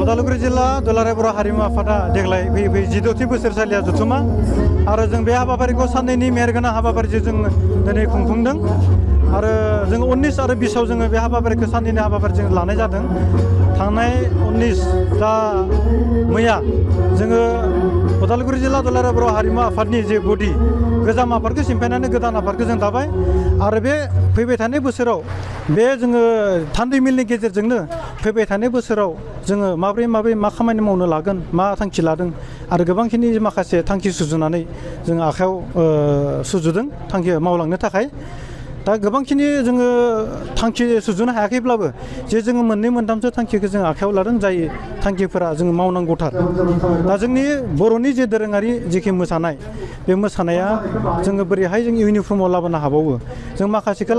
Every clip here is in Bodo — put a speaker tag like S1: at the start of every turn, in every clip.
S1: उदालगुरि जिल्ला दुलाराय बर' हारिमु आफादा देग्लाय फैयै 16थि बोसोरसालिया जथुमा आरो जों बे हाबाफारिखौ साननैनि मेहेरगोनां हाबाफारिजों जों दिनै खुंफुंदों आरो जों 19 आरो 20आव जोङो बे हाबाफारिखौ साननैनि हाबाफारिजों लानाय जादों। थांनाय 19 दा मैया जोङो उदालगुरि जिल्ला दुलाराय बर' हारिमु आफादनि जे बडि गोजाम आफादखौ सिमफायनानै गोदान आफादखौ जों दाबाय आरो बे फैबाय थानाय बोसोराव बे जोङो थान्दै मेलनि गेजेरजोंनो फैबाय थानाय बोसोराव जोङो माब्रै मा खामानि मावनो लागोन मा थांखि लादों आरो गोबांखिनि माखासे थांखि सुजुनानै जों आखायाव सुजुदों थांखि मावलांनो थाखाय। दा गोबांखिनि जोङो थांखि सुजुनो हायाखैब्लाबो जे जोङो मोननै मोनथामसो थांखिखौ जों आखायाव लादों जाय थांखिफोरा जों मावनांगौथार। दा जोंनि बर'नि जे दोरोङारि जिखि मोसानाय बे मोसानाया जोङो बोरैहाय जों इउनिफर्माव लाबोनो हाबावो जों माखासेखौ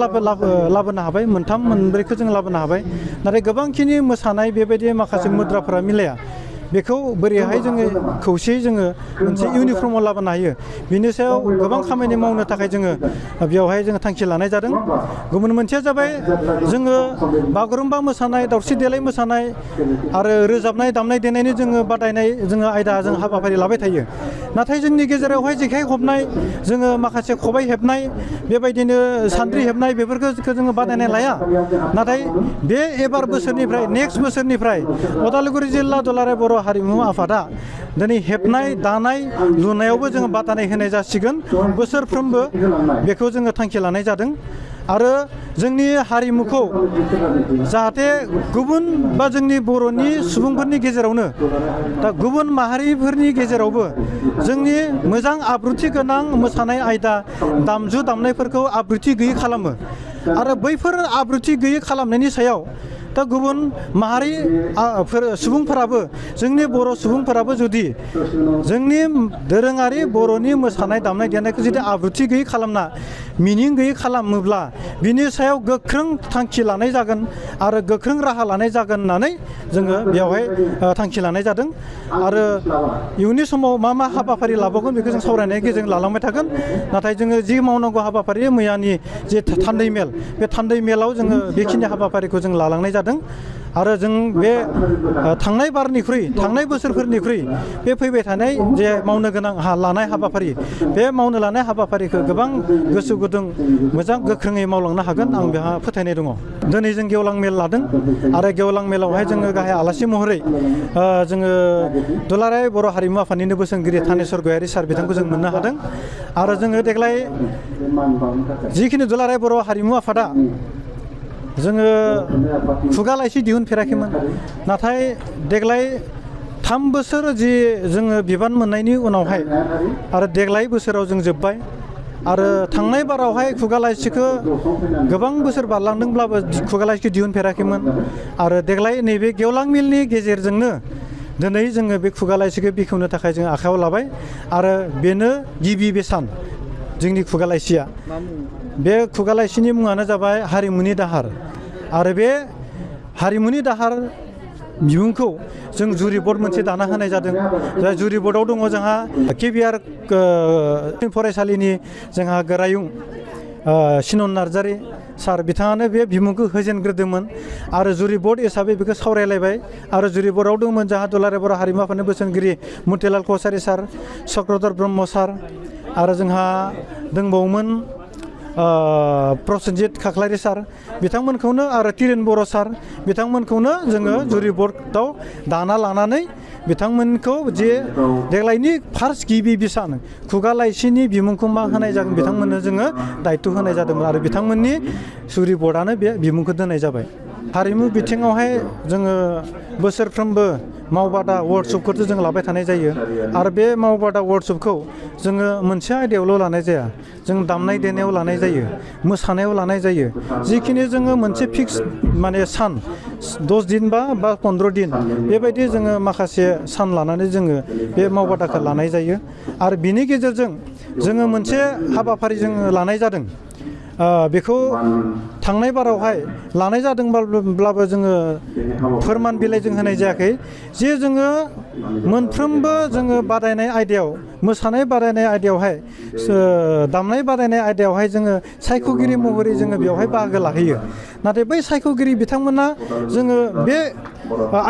S1: लाबोनो हाबाय मोनथाम मोनब्रैखौ जों लाबोनो हाबाय नाथाय गोबांखिनि मोसानाय बेबायदि माखासे मुद्राफोरा मिलाया बेखौ बोरैहाय जोङो खौसेयै जोङो मोनसे इउनिफर्माव लाबोनो हायो बिनि सायाव गोबां खामानि मावनो थाखाय जोङो बेवहाय जोङो थांखि लानाय जादों। गुबुन मोनसेया जाबाय जोङो बागुरुम्बा मोसानाय दावस्रि देलाय मोसानाय आरो रोजाबनाय दामनाय देनायनि जोङो बादायनाय जोङो आयदा जों हाबाफारि लाबाय थायो। नाथाय जोंनि गेजेरावहाय जेखाइ खबनाय जोङो माखासे खबाइ हेबनाय बेबायदिनो सान्द्रि हेबनाय बेफोरखौ जोङो बादायनाय लाया। नाथाय बे एबार बोसोरनिफ्राय नेक्स्ट बोसोरनिफ्राय उदालगुरि जिल्ला दुलाराय बर' हारिमु आफादा दिनै हेबनाय दानाय लुनायावबो जोङो बादायनाय होनाय जासिगोन बोसोरफ्रोमबो बेखौ जोङो थांखि लानाय जादों। आरो जोंनि हारिमुखौ जाहाथे गुबुन बा जोंनि बर'नि सुबुंफोरनि गेजेरावनो दा गुबुन माहारिफोरनि गेजेरावबो जोंनि मोजां आब्रुथि गोनां मोसानाय आयदा दामजु दामनायफोरखौ आब्रुथि गैयै खालामो आरो बैफोर आब्रुथि गैयै खालामनायनि सायाव दा गुबुन माहारि सुबुंफोराबो जोंनि बर' सुबुंफोराबो जुदि जोंनि दोरोङारि बर'नि मोसानाय दामनाय देनायखौ जुदि आब्रुथि गैयै खालामना मिनिं गैयै खालामोब्ला बिनि सायाव गोख्रों थांखि लानाय जागोन आरो गोख्रों राहा लानाय जागोन होननानै जोङो बेवहाय थांखि लानाय जादों। आरो इयुननि समाव मा हाबाफारि लाबावगोन बेखौ जों सावरायनायनि गेजेरजों लालांबाय थागोन। नाथाय जोङो जि मावनांगौ हाबाफारि मैयानि जे थान्दै मेल बे थान्दै मेलाव जोङो बेखिनि हाबाफारिखौ जों लालांनाय जादों। आरो जों बे थांनाय बोसोरफोरनिख्रुइ बे फैबाय थानाय जे मावनो गोनां लानाय हाबाफारि बे मावनो लानाय हाबाफारिखौ गोबां गोसो गुदुं मोजां गोख्रोङै मावलांनो हागोन आं बेहा फोथायनाय दङ। दिनै जों गेवलां मेल लादों आरो गेवलां मेलावहाय जोङो गाहाय आलासि महरै जोङो दुलाराय बर' हारिमु आफादनिनो बोसोनगिरि थानेस्वर गयारि सार बिथांखौ जों मोननो हादों। आरो जोङो देग्लाय जिखिनि दुलाराय बर' हारिमु आफादा जोङो खुगा लाइसि दिहुनफेराखैमोन नाथाय देग्लाय 3 बोसोर जि जोङो बिबान मोननायनि उनावहाय आरो देग्लाय बोसोराव जों जोब्बाय आरो थांनाय बारावहाय खुगा लाइसिखौ गोबां बोसोर बारलांदोंब्लाबो खुगा लाइसिखौ दिहुनफेराखैमोन आरो देग्लाय नैबे गेवलां मेलनि गेजेरजोंनो दिनै जोङो बे खुगा लाइसिखौ बेखेवनो थाखाय जों आखायाव लाबाय आरो बेनो गिबि बेसान जोंनि खुगा लाइसिया। बे खुगा लाइसिनि मुङानो जाबाय हारिमुनि दाहार आरो बे हारिमुनि दाहार बिमुंखौ जों जुरि बर्ड मोनसे दाना होनाय जादों। जाय जुरि बर्डआव दङ जोंहा केबिआर फरायसालिनि जोंहा गोरायुं सिनन नार्जारि सार बिथाङानो बे बिमुंखौ होजेनग्रोदोंमोन आरो जुरि बर्ड हिसाबै बेखौ सावरायलायबाय आरो जुरि बर्डआव दंमोन जोंहा दुलाराय बर' हारिमु आफादनि बोसोनगिरि मतिलाल कसारि सार चक्रधर ब्रह्म सार आरो जोंहा दंबावोमोन प्रसेनजित खाख्लारि सार बिथांमोनखौनो आरो तिरेन बर' सार बिथांमोनखौनो जोङो जुरि बर्डआव दाना लानानै बिथांमोनखौ जे देग्लायनि फार्स्ट गिबि बिसान खुगा लाइसिनि बिमुंखौ मा होनाय जागोन बिथांमोननो जोङो दायथ' होनाय जादोंमोन आरो बिथांमोननि जुरि बर्डआनो बे बिमुंखौ दोननाय जाबाय। हारिमु बिथिङावहाय जोङो बोसोरफ्रोमबो मावबादा वर्कशपखौथ' जों लाबाय थानाय जायो आरो बे मावबादा वर्कशपखौ जोङो मोनसे आयदायावल' लानाय जाया जों दामनाय देनायाव लानाय जायो मोसानायाव लानाय जायो जिखिनि जोङो मोनसे फिक्स माने सान 10 दिन बा 15 दिन बेबायदि जोङो माखासे सान लानानै जोङो बे मावबादाखौ लानाय जायो आरो बिनि गेजेरजों जोङो मोनसे हाबाफारि जोङो लानाय जादों। बेखौ थांनाय बारावहाय लानाय जादोंब्लाबो जोङो फोरमान बिलाइ जों होनाय जायाखै जे जोङो मोनफ्रोमबो जोङो बादायनाय आयदायाव मोसानाय बादायनाय आयदायावहाय दामनाय बादायनाय आयदायावहाय जोङो सायख'गिरि महरै जोङो बेवहाय बाहागो लाहैयो। नाथाय बै सायख'गिरि बिथांमोना जोङो बे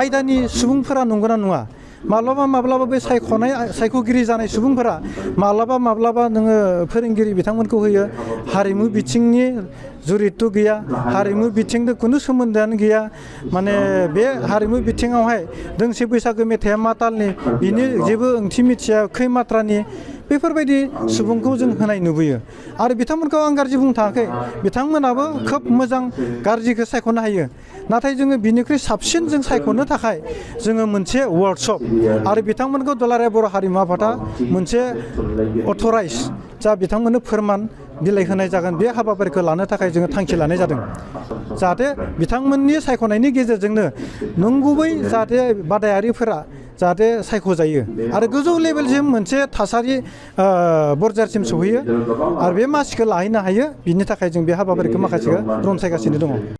S1: आयदानि सुबुंफोरा नंगौना नङा माब्लाबा माब्लाबा बे सायख'गिरि जानाय सुबुंफोरा माब्लाबा नोङो फोरोंगिरि बिथांमोनखौ होयो हारिमु बिथिंनि जुरित' गैया हारिमु बिथिंजों खुनु सोमोन्दोआनो गैया माने बे हारिमु बिथिङावहाय दोंसे बैसागो मेथाइआ मा तालनि बिनि जेबो ओंथि मिथिया खै मात्रानि बेफोरबायदि सुबुंखौ जों होनाय नुबोयो आरो बिथांमोनखौ आं गाज्रि बुंनो थाङाखै बिथांमोनाबो खोब मोजां गाज्रिखौ सायख'नो हायो नाथाय जोङो बिनिख्रुइ साबसिन जों सायख'नो थाखाय जोङो मोनसे वर्कशप आरो बिथांमोनखौ दुलाराय बर' हारिमु आफादा मोनसे अथराइज जा बिथांमोननो फोरमान बिलाइ होनाय जागोन बे हाबाफारिखौ लानो थाखाय जोङो थांखि लानाय जादों जाहाथे बिथांमोननि सायख'नायनि गेजेरजोंनो नंगुबै जाहाथे बादायारिफोरा जाहाथे सायख'जायो आरो गोजौ लेभेलसिम मोनसे थासारि बर्जारसिम सहैयो आरो बे मासिखौ लाहैनो हायो बिनि थाखाय जों बे हाबाफारिखौ माखासेखौ रनसायगासिनो दङ।